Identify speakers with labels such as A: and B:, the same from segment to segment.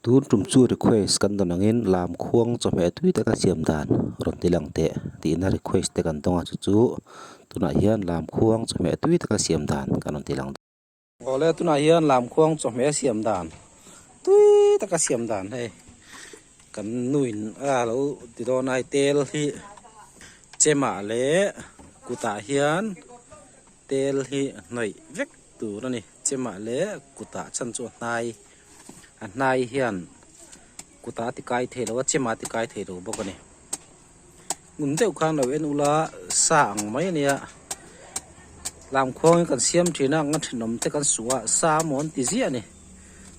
A: Tun tum chu request kan dawn angin lam khuang chawhmeh tui taka siam dan rawn ti lang teh tihna request te kan dawng a chu chu tunah hian lam khuang chawhmeh tui taka siam dan kan rawn ti lang.
B: Awle tunah hian lam khuang chawhmeh a siam dan tui taka siam dan hei kan nuin a lo ti dawn a hei tel hi chemah leh kutah hian tel hi hnawih vek tur a ni chemah leh kutah chhan chu a hnai a hnai hian kutah a ti kai thei lo a chemah a ti kai thei lo bawk a ni ngun deuh khan lo en ula sa ang mai a nia lamkhuang hi kan siam thin a an thenawm te kan suh a sa amaw an ti ziah a ni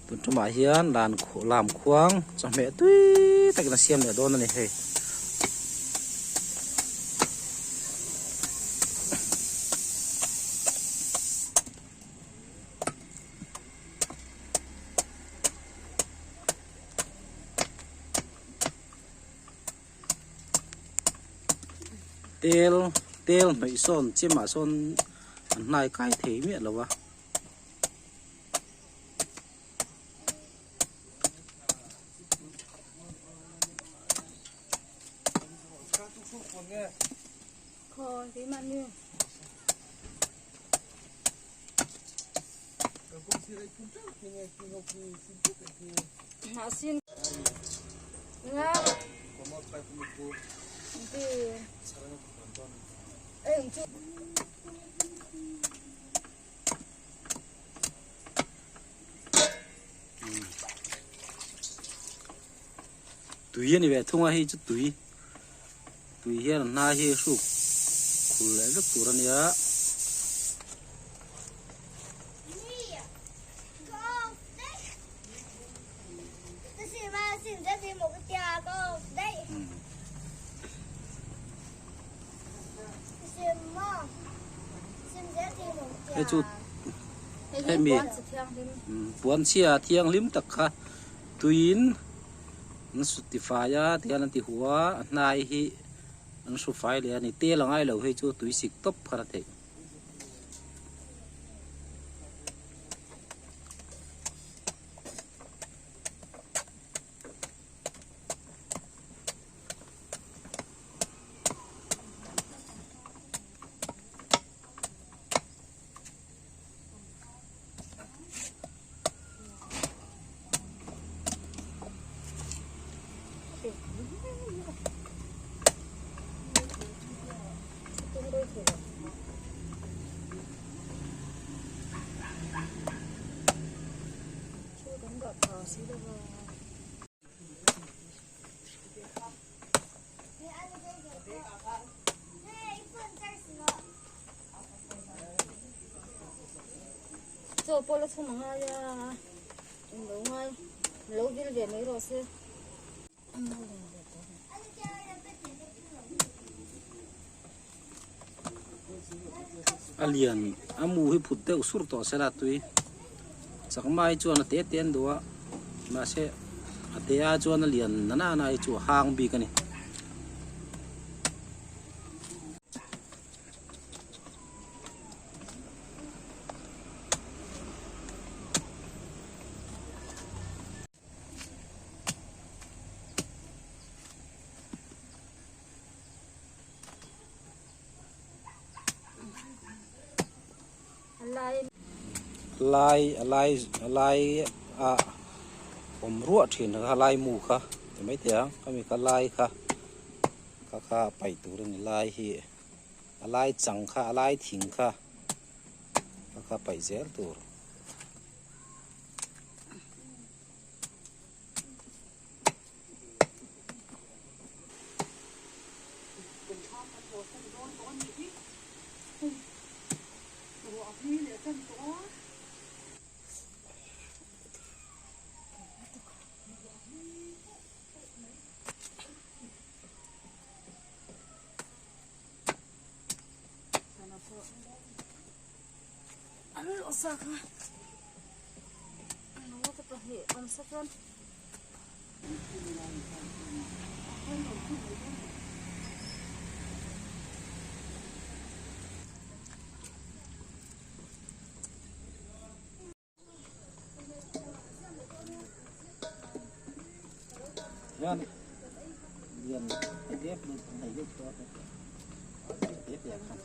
B: tun tumah hian lan lamkhuang chawhmeh tui takin a siam leh dawn a ni hei. Tel tel hnawih sawn chimah sawn an hnai kai thei miah lo a. Tui a ni ve thung a hei chu tui tui hian a hnai hi hruk khul leh vek tur a nia. Hei chu hemi puan chhia thianghlim tak kha tuiin an su ti fai a tihian an ti huh a a hnai hi an hru fai leh a ni tel a ngai lo hei chu tui sik tawp khan a theih.
C: Chaw pawh la chhum a ngai a, lo ngai lo vil ve mai rawh se.
B: A lian a mu hi phut deuh sur tawh se la tui chakma hi chuan a te te an duh a mahse a te ah chuan a lian nana nana hi chu a hang bik a ni. Lai a lai a lai a awm ruah thin kha lai mu kha ti mai thei ang khami kha lai kha kha kha paih tur a ni lai hi a lai chang kha a lai thing kha kha kha paih zel tur. Hian lian dep nei deuh tawh te te khan.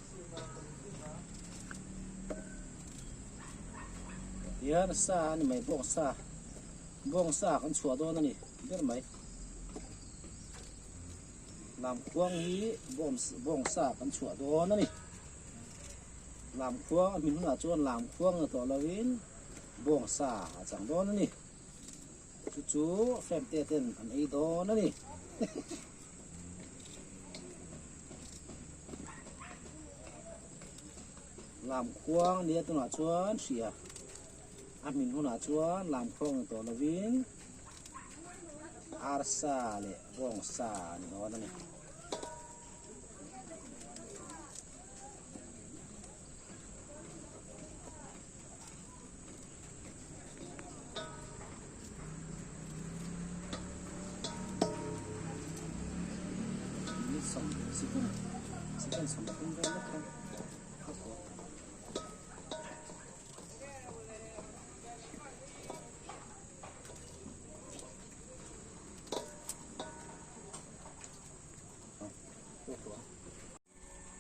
B: Hian sa a ni mai bawng sa bawng sa kan chhuah dawn a ni ber mai. Lamkhuang hi bawng sa kan chhuah dawn a ni. Lamkhuang a hmin hunah chuan lamkhuang na tawh lovin bawng sa a chang dawn a ni. Chu chu frame te ten an ei dawn a ni. Lamkhuang nia tunah chuan hria a hmin hunah chuan lamkhuang ni tawh lovin arsa leh bawngsa a ni dawn a ni.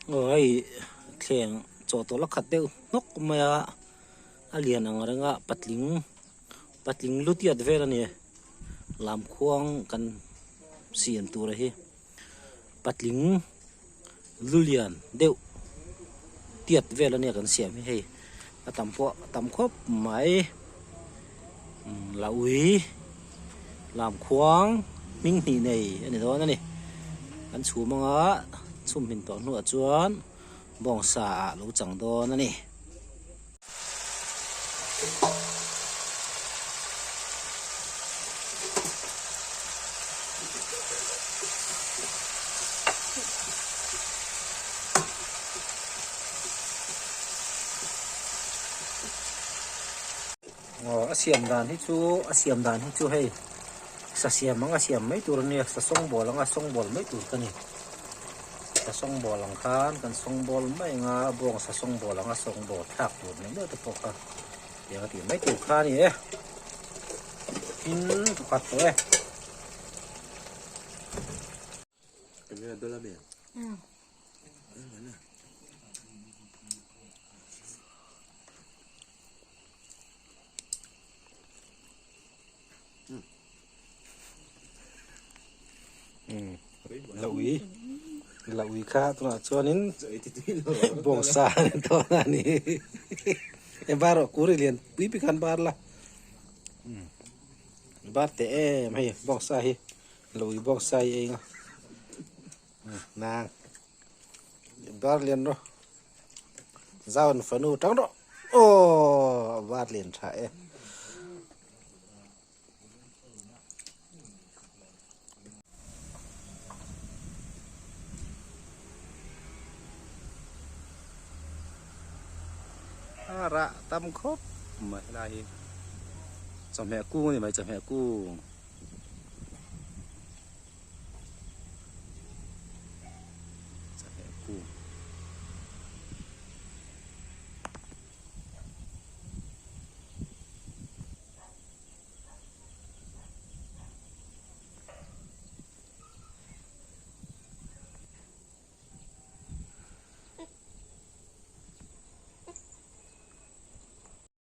B: Aw hei thleng chawhtawlh a khat deuh hnawk mai a a lian ang reng a patling patling lu tiat vel a ni lamkhuang kan siam tur a hi patling lu lian deuh tiat vel a nia kan siam hi hei a tam pawh a tam khawp mai la ui lamkhuang hming hnih nei a ni dawn a ni an chhum anga chhum hmin tawh hnuah chuan bawngsa ah lo chang dawn a ni. Aw a siam dan hi chu a siam dan hi chu hei sa siam anga siam mai tur ania sa sawngbawl anga sawngbawl mai tur ka ni sa sawngbawl ang khan kan sawngbawl mai anga bawng sa sawngbawl anga sawngbawl thlak tur nei deuh te pawh kha tiang a tih mai tur kha a ni e tin pakhat tawh e. La ui la ui kha tunah chuanin bawngsa a ni dawn a ni e bar rawh kuri lian pui pui khan bar la bar teh em hei bawngsa hi la ui bawngsa hi ei nga nang bar lian rawh. Zau an fanu tang rawh aw a var lian tha e. A rah tam khawp mai helai hi chawhmeh kung a ni mai chawhmeh kung.